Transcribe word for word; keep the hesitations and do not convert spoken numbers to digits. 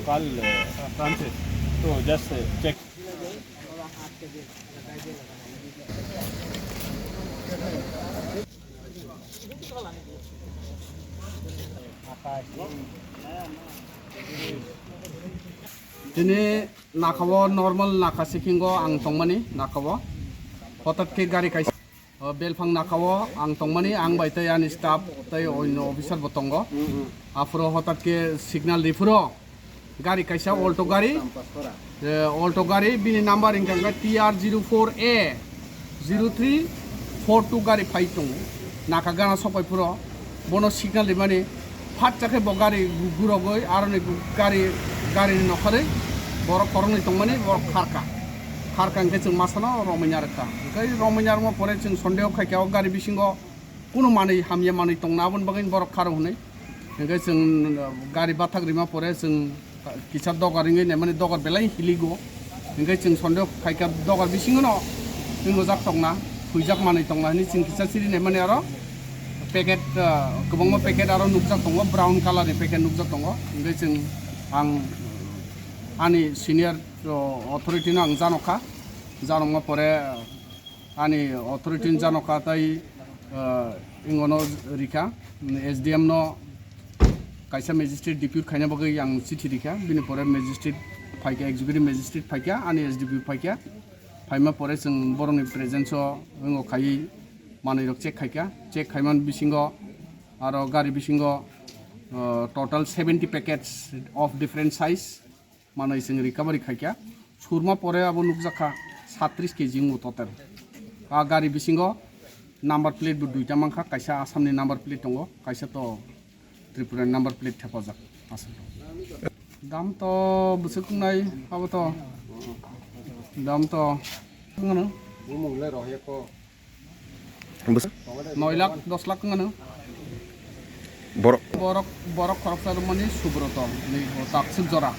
Call, uh, Francis. So just, uh, check. Tini nakao normal naka sikingo ang tongmani nakao. Hotat khe gari kaisa, o, belphang nakao ang tongmani, ang bai tei ani staff tei oino officer bo tongo. Aphuru hotat khe signal riphuru gari kaisa Alto gari, eh, Alto gari, bini number hingka khe T R zero four A zero three four two gari phai tongo. Naka gana sopai phuru bono signal rimani phatsa khe bo gari gu-, gurogwi aroni gu-, gari, garini nokharwi borok koroknwi tongmani borok kharka. Kharka hingke chwng masano romwi narwkha. Hingke romwi narwkma pore chwng sondeho khaikha o gari bisingo kunu manwi hamya manwi tongna aboni bagwi borok kharo hwnwi. Hingke chwng, uh, gari bathak rima pore chwng kisa dogar wngwi naimani dogar belai hiligo. Hingke chwng sondeho khaikha dogar bisingono chwng rijak tongna, huijak manwi tongna hwnwi chwng kisa siri naimani aro packet, uh, kwbangma packet aro nukjak tongo, brown colour ni packet nukjak tongo. Hingke chwng ang ani senior, uh, authority no ang janokha, janokma pore, uh, ani authority ni janokha tei, uh, ingono rikha, S D M no kaisa magistrate depute khaina bagwi ang chithi rikha, bini pore magistrate phaikha, executive magistrate phaikha, ani S D P O phaikha, phaima pore chwng borokni presence o ingo khaiwi manwi rok check khaikha, check khaimani bisingo aro gari bisingo, uh, total seventy packets of different size manwi chwng recovery khaikha. Surma pore abo nukjakha satris K G wngo total. A gari bisingo number plate bo duita mankha, kaisa Assam ni number plate tongo, kaisa to Tripura ni number plate thepajak aswk. Dam to bwswk wngnai abo to. Dam to wngo. Bumung le rohya ko. Bwswk? Noi lakh, dos lakh wngmano. Borok? Borok, borok khoroksa rwmani Subroto, ni bo takswk jora.